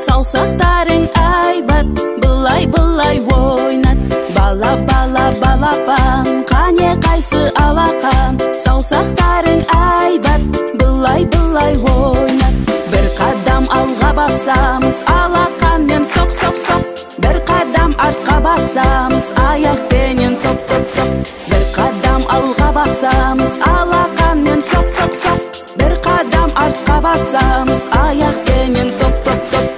саусақтарың айбат, былай-былай ойнат. Бала, бала, балапан, қане қайсы алақан, саусақтарың айбат, былай-былай ойнат. Бір қадам алға басамыз, алақанмен соқ, соқ, соқ. Бір қадам артқа басамыз, аяқпенен топ, топ, топ. Бір қадам алға басамыз, алақанмен соқ, соқ, соқ. Бір қадам артқа басамыз, аяқпенен топ, топ, топ.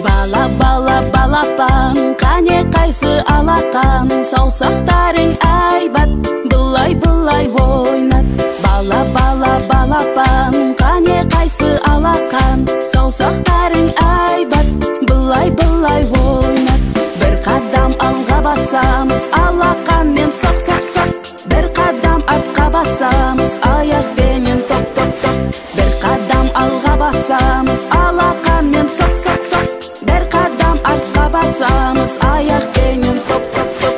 Бала, бала, балапан, қане қайсы алақан, саусақтарың айбат, былай-былай ойнат. Бала, бала, балапан, қане қайсы алақан, саусақтарың айбат, былай-былай ойнат. Бір қадам алға басамыз, алақанмен соқ, соқ, соқ. Бір қадам артқа басамыз, аяқпенен топ, топ, топ. Бір қадам алға басамыз, алақанмен соқ, соқ, соқ. Бір қадам артқа басамыз, аяқпенен топ, топ, топ.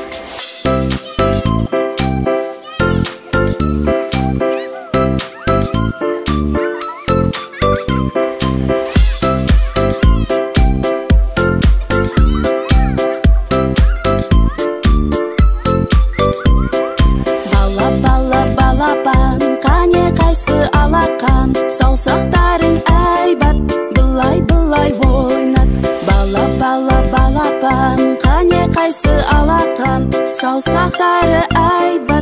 Бала, бала, балапан, қане қайсы алақан, саусақтарың айбат, былай-былай ойнат. Бала, бала, балапан, қане қайсы алақан, саусақтары айбат.